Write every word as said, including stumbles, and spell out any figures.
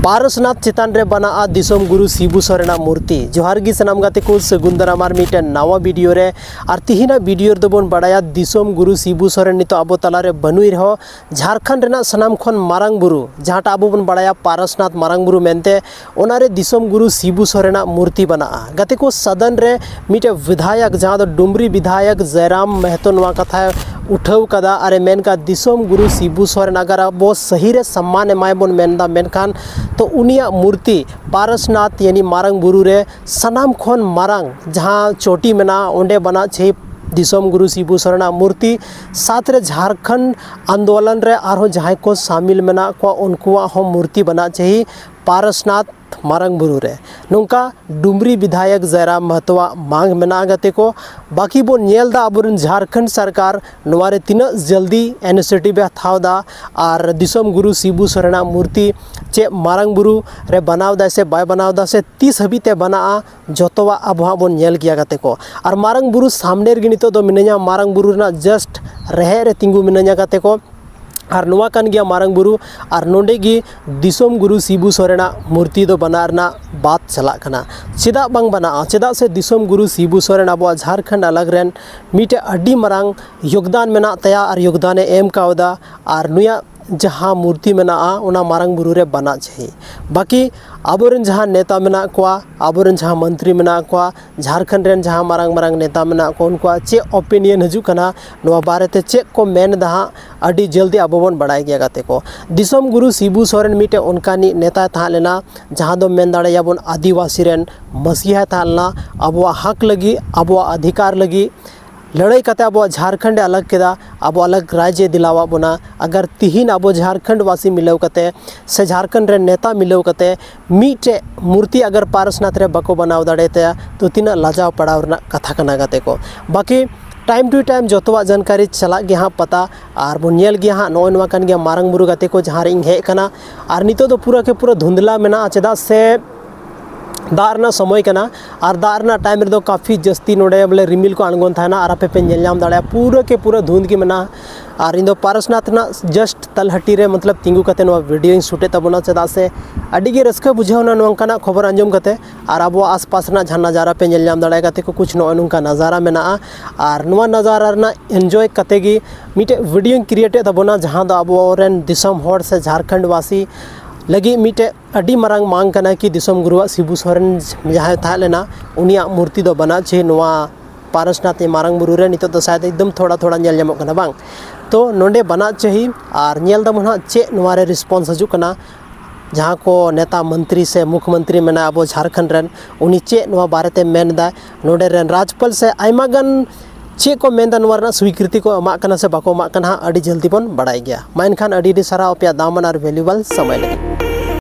ᱯᱟᱨᱥᱱᱟᱛᱷ ᱪᱮᱛᱟᱱ ᱨᱮ ᱵᱮᱱᱟᱜᱼᱟ ᱫᱤᱥᱚᱢ ᱜᱩᱨᱩ ᱥᱤᱵᱩ ᱥᱚᱨᱮᱱᱟᱜ ᱢᱩᱨᱛᱤ᱾ ᱡᱚᱦᱟᱨ ᱜᱮ ᱥᱟᱱᱟᱢ ᱜᱟᱛᱮ ᱠᱚ, ᱥᱟᱹᱜᱩᱱ ᱫᱟᱨᱟᱢ ᱟᱨ ᱢᱤᱫᱴᱮᱱ ᱱᱟᱣᱟ ᱵᱷᱤᱰᱤᱭᱳ ᱨᱮ᱾ ᱟᱨ ᱛᱤᱦᱤᱧᱟᱜ ᱵᱷᱤᱰᱤᱭᱳ ᱨᱮᱫᱚ ᱵᱚᱱ ᱵᱟᱲᱟᱭᱟ ᱫᱤᱥᱚᱢ ᱜᱩᱨᱩ ᱥᱤᱵᱩ ᱥᱚᱨᱮᱱ ᱱᱤᱛᱚᱜ ᱟᱵᱚ ᱛᱟᱞᱟᱨᱮ ᱵᱟᱹᱱᱩᱭ ᱨᱮᱦᱚᱸ, ᱡᱷᱟᱲᱠᱷᱚᱸᱰ ᱨᱮᱱᱟᱜ ᱥᱟᱱᱟᱢ ᱠᱷᱚᱱ ᱢᱟᱨᱟᱝ ᱵᱩᱨᱩ, ᱡᱟᱦᱟᱸᱴᱟᱜ ᱟᱵᱚ ᱵᱚᱱ ᱵᱟᱲᱟᱭᱟ ᱯᱟᱨᱥᱱᱟᱛᱷ ᱢᱟᱨᱟᱝ ᱵᱩᱨᱩ ᱢᱮᱱᱛᱮ, ᱚᱱᱟᱨᱮ ᱫᱤᱥᱚᱢ ᱜᱩᱨᱩ ᱥᱤᱵᱩ ᱥᱚᱨᱮᱱᱟᱜ ᱢᱩᱨᱛᱤ ᱵᱮᱱᱟᱜᱼᱟ᱾ ᱜᱟᱛᱮ ᱠᱚ, ᱥᱟᱫᱚᱱ ᱨᱮ ᱢᱤᱫᱴᱮᱡ ᱵᱤᱫᱷᱟᱭᱚᱠ, ᱡᱟᱦᱟᱸ ᱫᱚ ᱰᱩᱢᱨᱤ ᱵᱤᱫᱷᱟᱭᱚᱠ ᱡᱚᱭᱨᱟᱢ ᱢᱮᱦᱛᱚ ᱱᱚᱣᱟ ᱠᱟᱛᱷᱟᱭ ᱩᱴᱷᱟᱹᱣ ᱠᱟᱫᱟ ᱟᱨᱮ ᱢᱮᱱ ᱠᱟᱫᱟ, ᱫᱤᱥᱚᱢ ᱜᱩᱨᱩ ᱥᱤᱵᱩ ᱥᱚᱨᱮᱱ ᱟᱜᱟᱨ ᱟᱵᱚ ᱥᱟᱹᱦᱤ ᱨᱮ ᱥᱚᱢᱢᱟᱱ ᱮᱢᱟᱭ ᱵᱚᱱ ᱢᱮᱱᱫᱟ, ᱢᱮᱱᱠᱷᱟᱱ ᱛᱚ ᱩᱱᱤᱭᱟᱜ ᱢᱩᱨᱛᱤ ᱯᱟᱨᱥᱱᱟᱛᱷ ᱭᱟᱱᱤ ᱢᱟᱨᱟᱝ ᱵᱩᱨᱩ ᱨᱮ ᱥᱟᱱᱟᱢ ᱠᱷᱚᱱ ᱢᱟᱨᱟᱝ ᱡᱟᱦᱟᱸ ᱪᱚᱴᱤ ᱢᱮᱱᱟᱜᱼᱟ, ᱚᱸᱰᱮ ᱵᱮᱱᱟᱜ ᱪᱟᱹᱦᱤ ᱫᱤᱥᱚᱢ ᱜᱩᱨᱩ ᱥᱤᱵᱩ ᱥᱚᱨᱮᱱᱟᱜ ᱢᱩᱨᱛᱤ᱾ ᱥᱟᱛ ᱨᱮ ᱡᱷᱟᱲᱠᱷᱚᱸᱰ ᱟᱱᱫᱳᱞᱚᱱ ᱨᱮ ᱟᱨᱦᱚᱸ ᱡᱟᱦᱟᱸᱭ ᱠᱚ ᱥᱟᱢᱤᱞ ᱢᱮᱱᱟᱜ ᱠᱚᱣᱟ, ᱩᱱᱠᱩᱣᱟᱜ ᱦᱚᱸ ᱢᱩᱨᱛᱤ ᱵᱮᱱᱟᱜ ᱪᱟᱹᱦᱤ ᱯᱟᱨᱥᱱᱟᱛᱷ ᱢᱟᱨᱟᱝ ᱵᱩᱨᱩ ᱨᱮ᱾ ᱱᱚᱝᱠᱟ ᱰᱩᱢᱨᱤ ᱵᱤᱫᱷᱟᱭᱚᱠ ᱡᱚᱭᱨᱟᱢ ᱢᱟᱦᱟᱛᱚᱣᱟᱜ ᱢᱟᱝ ᱢᱮᱱᱟᱜᱼᱟ ᱜᱟᱛᱮ ᱠᱚ᱾ ᱵᱟᱹᱠᱤ ᱵᱚᱱ ᱧᱮᱞ ᱮᱫᱟ ᱟᱵᱚᱨᱮᱱ ᱡᱷᱟᱲᱠᱷᱚᱸᱰ ᱥᱚᱨᱠᱟᱨ ᱱᱚᱣᱟ ᱨᱮ ᱛᱤᱱᱟᱹᱜ ᱡᱚᱞᱫᱤ ᱤᱱᱤᱥᱤᱭᱮᱴᱤᱵᱷ ᱮ ᱦᱟᱛᱟᱣ ᱮᱫᱟ ᱟᱨ ᱫᱤᱥᱚᱢ ᱜᱩᱨᱩ ᱥᱤᱵᱩ ᱥᱚᱨᱮᱱᱟᱜ ᱢᱩᱨᱛᱤ ᱪᱮᱫ ᱢᱟᱨᱟᱝ ᱵᱩᱨᱩ ᱨᱮ ᱵᱮᱱᱟᱣ ᱮᱫᱟᱭ ᱥᱮ ᱵᱟᱭ ᱵᱮᱱᱟᱣ ᱮᱫᱟ ᱥᱮ ᱛᱤᱥ ᱦᱟᱹᱵᱤᱡ ᱛᱮ ᱵᱮᱱᱟᱜᱼᱟ, ᱡᱚᱛᱚᱣᱟᱜ ᱟᱵᱚ ᱦᱟᱸᱜ ᱵᱚᱱ ᱧᱮᱞ ᱜᱮᱭᱟ ᱜᱟᱛᱮ ᱠᱚ᱾ ᱟᱨ ᱢᱟᱨᱟᱝ ᱵᱩᱨᱩ ᱥᱟᱢᱱᱮ ᱨᱮᱜᱮ ᱱᱤᱛᱚᱜ ᱫᱚ ᱢᱤᱱᱟᱹᱧᱟ, ᱢᱟᱨᱟᱝ ᱵᱩᱨᱩ ᱨᱮᱱᱟᱜ ᱡᱟᱥᱴ ᱨᱮᱦᱮᱫ ᱨᱮ ᱛᱤᱸᱜᱩ ᱢᱤᱱᱟᱹᱧᱟ ᱜᱟᱛᱮ ᱠᱚ᱾ ᱟᱨ ᱱᱚᱣᱟ ᱠᱟᱱ ᱜᱮᱭᱟ ᱢᱟᱨᱟᱝ ᱵᱩᱨᱩ, ᱟᱨ ᱱᱚᱰᱮ ᱜᱮ ᱫᱤᱥᱚᱢ ᱜᱩᱨᱩ ᱥᱤᱵᱩ ᱥᱚᱨᱮᱱᱟᱜ ᱢᱩᱨᱛᱤ ᱫᱚ ᱵᱮᱱᱟᱜ ᱨᱮᱱᱟᱜ ᱵᱟᱛ ᱪᱟᱞᱟᱜ ᱠᱟᱱᱟ᱾ ᱪᱮᱫᱟᱜ ᱵᱟᱝ ᱵᱮᱱᱟᱜᱼᱟ? ᱪᱮᱫᱟᱜ ᱥᱮ ᱫᱤᱥᱚᱢ ᱜᱩᱨᱩ ᱥᱤᱵᱩ ᱥᱚᱨᱮᱱ ᱟᱵᱚᱣᱟᱜ ᱡᱷᱟᱲᱠᱷᱚᱸᱰ ᱟᱞᱟᱜᱽ ᱨᱮᱱ ᱢᱤᱫᱴᱮᱡ ᱟᱹᱰᱤ ᱢᱟᱨᱟᱝ ᱭᱳᱜᱽᱫᱟᱱ ᱢᱮᱱᱟᱜ ᱛᱟᱭᱟ ᱟᱨ ᱭᱳᱜᱽᱫᱟᱱᱮ ᱮᱢ ᱠᱟᱣᱫᱟ᱾ ᱟᱨ ᱱᱩᱭᱟᱜ ᱡᱟᱦᱟᱸ ᱢᱩᱨᱛᱤ ᱢᱮᱱᱟᱜᱼᱟ, ᱚᱱᱟ ᱢᱟᱨᱟᱝ ᱵᱩᱨᱩ ᱨᱮ ᱵᱮᱱᱟᱜ ᱪᱟᱹᱦᱤ᱾ ᱵᱟᱹᱠᱤ ᱟᱵᱚᱨᱮᱱ ᱡᱟᱦᱟᱸ ᱱᱮᱛᱟ ᱢᱮᱱᱟᱜ ᱠᱚᱣᱟ, ᱟᱵᱚᱨᱮᱱ ᱡᱟᱦᱟᱸ ᱢᱚᱱᱛᱨᱤ ᱢᱮᱱᱟᱜ ᱠᱚᱣᱟ, ᱡᱷᱟᱲᱠᱷᱚᱸᱰ ᱨᱮᱱ ᱡᱟᱦᱟᱸ ᱢᱟᱨᱟᱝ ᱢᱟᱨᱟᱝ ᱱᱮᱛᱟ ᱢᱮᱱᱟᱜ ᱠᱚᱣᱟ, ᱩᱱᱠᱩᱣᱟᱜ ᱪᱮᱫ ᱳᱯᱤᱱᱤᱭᱚᱱ ᱦᱤᱡᱩᱜ ᱠᱟᱱᱟ ᱱᱚᱣᱟ ᱵᱟᱨᱮᱛᱮ, ᱪᱮᱫ ᱠᱚ ᱢᱮᱱ ᱮᱫᱟ ᱦᱟᱸᱜ, ᱟᱹᱰᱤ ᱡᱚᱞᱫᱤ ᱟᱵᱚ ᱵᱚᱱ ᱵᱟᱲᱟᱭ ᱜᱮᱭᱟ ᱜᱟᱛᱮ ᱠᱚ᱾ ᱫᱤᱥᱚᱢ ᱜᱩᱨᱩ ᱥᱤᱵᱩ ᱥᱚᱨᱮᱱ ᱢᱤᱫᱴᱮᱱ ᱚᱱᱠᱟᱱᱤᱡ ᱱᱮᱛᱟᱭ ᱛᱟᱦᱮᱸ ᱞᱮᱱᱟ, ᱡᱟᱦᱟᱸ ᱫᱚ ᱢᱮᱱ ᱫᱟᱲᱮᱭᱟᱵᱚᱱ ᱟᱹᱫᱤᱵᱟᱹᱥᱤ ᱨᱮᱱ ᱢᱟᱹᱥᱤᱦᱟᱭ ᱛᱟᱦᱮᱸ ᱞᱮᱱᱟ᱾ ᱟᱵᱚᱣᱟᱜ ᱦᱚᱠ ᱞᱟᱹᱜᱤᱫ, ᱟᱵᱚᱣᱟᱜ ᱚᱫᱷᱤᱠᱟᱨ ᱞᱟᱹᱜᱤᱫ ᱞᱟᱹᱲᱦᱟᱹᱭ ᱠᱟᱛᱮ ᱟᱵᱚᱣᱟᱜ ᱡᱷᱟᱲᱠᱷᱚᱸᱰ ᱮ ᱟᱞᱟᱜᱽ ᱠᱮᱫᱟ, ᱟᱵᱚ ᱟᱞᱟᱜᱽ ᱨᱟᱡᱽ ᱮ ᱫᱤᱞᱟᱣᱟᱫ ᱵᱚᱱᱟ᱾ ᱟᱜᱟᱨ ᱛᱤᱦᱤᱧ ᱟᱵᱚ ᱡᱷᱟᱲᱠᱷᱚᱸᱰ ᱵᱟᱥᱤ ᱢᱤᱞᱟᱹᱣ ᱠᱟᱛᱮ ᱥᱮ ᱡᱷᱟᱲᱠᱷᱚᱸᱰ ᱨᱮᱱ ᱱᱮᱛᱟ ᱢᱤᱞᱟᱹᱣ ᱠᱟᱛᱮ ᱢᱤᱫᱴᱮᱡ ᱢᱩᱨᱛᱤ ᱟᱜᱟᱨ ᱯᱟᱨᱥᱱᱟᱛᱷ ᱨᱮ ᱵᱟᱠᱚ ᱵᱮᱱᱟᱣ ᱫᱟᱲᱮᱭᱟᱛᱟᱭᱟ, ᱛᱚ ᱛᱤᱱᱟᱹᱜ ᱞᱟᱡᱟᱣ ᱯᱟᱲᱟᱣ ᱨᱮᱱᱟᱜ ᱠᱟᱛᱷᱟ ᱠᱟᱱᱟ ᱜᱟᱛᱮ ᱠᱚ᱾ ᱵᱟᱹᱠᱤ ᱴᱟᱭᱤᱢ ᱴᱩ ᱴᱟᱭᱤᱢ ᱡᱚᱛᱚᱣᱟᱜ ᱡᱟᱱᱠᱟᱨᱤ ᱪᱟᱞᱟᱜ ᱜᱮ ᱦᱟᱸᱜ ᱯᱟᱛᱟ, ᱟᱨ ᱵᱚᱱ ᱧᱮᱞ ᱜᱮᱭᱟ ᱦᱟᱸᱜ᱾ ᱱᱚᱜᱼᱚᱭ ᱱᱚᱣᱟ ᱠᱟᱱ ᱜᱮᱭᱟ ᱢᱟᱨᱟᱝ ᱵᱩᱨᱩ ᱜᱟᱛᱮ ᱠᱚ, ᱡᱟᱦᱟᱸ ᱨᱮ ᱤᱧ ᱦᱮᱡ ᱟᱠᱟᱱᱟ᱾ ᱟᱨ ᱱᱤᱛᱚᱜ ᱫᱚ ᱯᱩᱨᱟᱹ ᱠᱮ ᱯᱩᱨᱟᱹ ᱫᱷᱩᱸᱫᱷᱞᱟ ᱢᱮᱱᱟᱜᱼᱟ, ᱪᱮᱫᱟᱜ ᱥᱮ ᱫᱟᱜ ᱨᱮᱱᱟᱜ ᱥᱚᱢᱚᱭ ᱠᱟᱱᱟ, ᱟᱨ ᱫᱟᱜ ᱨᱮᱱᱟᱜ ᱴᱟᱭᱤᱢ ᱨᱮᱫᱚ ᱠᱟᱯᱷᱤ ᱡᱟᱹᱥᱛᱤ ᱱᱚᱰᱮ ᱵᱚᱞᱮ ᱨᱤᱢᱤᱞ ᱠᱚ ᱟᱬᱜᱚᱱ ᱛᱟᱦᱮᱱᱟ, ᱟᱨ ᱟᱯᱮ ᱯᱮ ᱧᱮᱞ ᱧᱟᱢ ᱫᱟᱲᱮᱭᱟᱜᱼᱟ ᱯᱩᱨᱟᱹ ᱠᱮ ᱯᱩᱨᱟᱹ ᱫᱷᱩᱸᱫᱷ ᱜᱮ ᱢᱮᱱᱟᱜᱼᱟ᱾ ᱟᱨ ᱤᱧ ᱫᱚ ᱯᱟᱨᱥᱱᱟᱛᱷ ᱨᱮᱱᱟᱜ ᱡᱟᱥᱴ ᱛᱟᱞᱦᱟᱹᱴᱤ ᱨᱮ ᱢᱚᱛᱞᱚᱵ ᱛᱤᱸᱜᱩ ᱠᱟᱛᱮ ᱱᱚᱣᱟ ᱵᱷᱤᱰᱤᱭᱳᱧ ᱥᱩᱴᱮᱫ ᱛᱟᱵᱚᱱᱟ, ᱪᱮᱫᱟᱜ ᱥᱮ ᱟᱹᱰᱤ ᱜᱮ ᱨᱟᱹᱥᱠᱟᱹ ᱵᱩᱡᱷᱟᱹᱣ ᱮᱱᱟ ᱱᱚᱝᱠᱟᱱᱟᱜ ᱠᱷᱚᱵᱚᱨ ᱟᱸᱡᱚᱢ ᱠᱟᱛᱮ᱾ ᱟᱨ ᱟᱵᱚᱣᱟᱜ ᱟᱥᱯᱟᱥ ᱨᱮᱱᱟᱜ ᱡᱟᱦᱟᱸ ᱱᱟᱡᱟᱨᱟ ᱯᱮ ᱧᱮᱞ ᱧᱟᱢ ᱫᱟᱲᱮᱭᱟᱜ ᱠᱟᱛᱮ ᱠᱚ ᱠᱩᱪ ᱱᱚᱜᱼᱚᱭ ᱱᱚᱝᱠᱟ ᱱᱟᱡᱟᱨᱟ ᱢᱮᱱᱟᱜᱼᱟ᱾ ᱟᱨ ᱱᱚᱣᱟ ᱱᱟᱡᱟᱨᱟ ᱨᱮᱱᱟᱜ ᱮᱱᱡᱚᱭ ᱠᱟᱛᱮ ᱜᱮ ᱢᱤᱫᱴᱮᱡ ᱵᱷᱤᱰᱤᱭᱳᱧ ᱠᱨᱤᱭᱮᱴᱮᱫ ᱛᱟᱵᱚᱱᱟ, ᱡᱟᱦᱟᱸ ᱫᱚ ᱟᱵᱚ ᱨᱮᱱ ᱫᱤᱥᱚᱢ ᱦᱚᱲ ᱥᱮ ᱡᱷᱟᱲᱠᱷᱚᱸᱰ ᱵᱟᱥᱤ ᱞᱟᱹᱜᱤᱫ ᱢᱤᱫᱴᱮᱡ ᱟᱹᱰᱤ ᱢᱟᱨᱟᱝ ᱢᱟᱝ ᱠᱟᱱᱟ ᱠᱤ ᱫᱤᱥᱚᱢ ᱜᱩᱨᱩᱣᱟᱜ ᱥᱤᱵᱩ ᱥᱚᱨᱮᱱ ᱡᱟᱦᱟᱸᱭ ᱛᱟᱦᱮᱸ ᱞᱮᱱᱟ, ᱩᱱᱤᱭᱟᱜ ᱢᱩᱨᱛᱤ ᱫᱚ ᱵᱟᱱᱟᱜ ᱪᱮ ᱱᱚᱣᱟ ᱯᱟᱨᱥᱱᱟᱛᱷ ᱢᱟᱨᱟᱝ ᱵᱩᱨᱩ ᱨᱮ ᱱᱤᱛᱚᱜ ᱫᱚ ᱥᱟᱭᱮᱫ ᱮᱠᱫᱚᱢ ᱛᱷᱚᱲᱟ ᱛᱷᱚᱲᱟ ᱧᱮᱞ ᱧᱟᱢᱚᱜ ᱠᱟᱱᱟ ᱵᱟᱝ᱾ ᱛᱚ ᱱᱚᱰᱮ ᱵᱟᱱᱟᱜ ᱪᱟᱹᱦᱤ ᱟᱨ ᱧᱮᱞ ᱫᱟᱵᱚᱱ ᱦᱟᱸᱜ ᱪᱮᱫ ᱱᱚᱣᱟ ᱨᱮ ᱨᱮᱥᱯᱚᱱᱥ ᱦᱤᱡᱩᱜ ᱠᱟᱱᱟ᱾ ᱡᱟᱦᱟᱸ ᱠᱚ ᱱᱮᱛᱟ ᱢᱚᱱᱛᱨᱤ ᱥᱮ ᱢᱩᱠᱷᱭᱚᱢᱚᱱᱛᱨᱤ ᱢᱮᱱᱟᱭᱟ ᱟᱵᱚ ᱡᱷᱟᱲᱠᱷᱚᱸᱰ ᱨᱮᱱ, ᱩᱱᱤ ᱪᱮᱫ ᱱᱚᱣᱟ ᱵᱟᱨᱮᱛᱮ ᱢᱮᱱ ᱮᱫᱟ, ᱱᱚᱰᱮ ᱨᱮᱱ ᱨᱟᱡᱽᱯᱟᱞ ᱥᱮ ᱟᱭᱢᱟ ᱜᱟᱱ ᱪᱮᱫ ᱠᱚ ᱢᱮᱱᱫᱟ, ᱱᱚᱣᱟ ᱨᱮᱱᱟᱜ ᱥᱣᱤᱠᱨᱤᱛᱤ ᱠᱚ ᱮᱢᱟᱜ ᱠᱟᱱᱟ ᱥᱮ ᱵᱟᱠᱚ ᱮᱢᱟᱜ ᱠᱟᱱᱟ ᱦᱟᱸᱜ, ᱟᱹᱰᱤ ᱡᱚᱞᱫᱤ ᱵᱚᱱ ᱵᱟᱲᱟᱭ ᱜᱮᱭᱟ᱾ ᱢᱟ ᱮᱱᱠᱷᱟᱱ ᱟᱹᱰᱤ ᱟᱹᱰᱤ ᱥᱟᱨᱦᱟᱣ ᱟᱯᱮᱭᱟᱜ ᱫᱟᱢᱟᱱ ᱟᱨ ᱵᱷᱮᱞᱩᱵᱟᱞ ᱥᱚᱢᱚᱭ ᱞᱟᱹᱜᱤᱫ᱾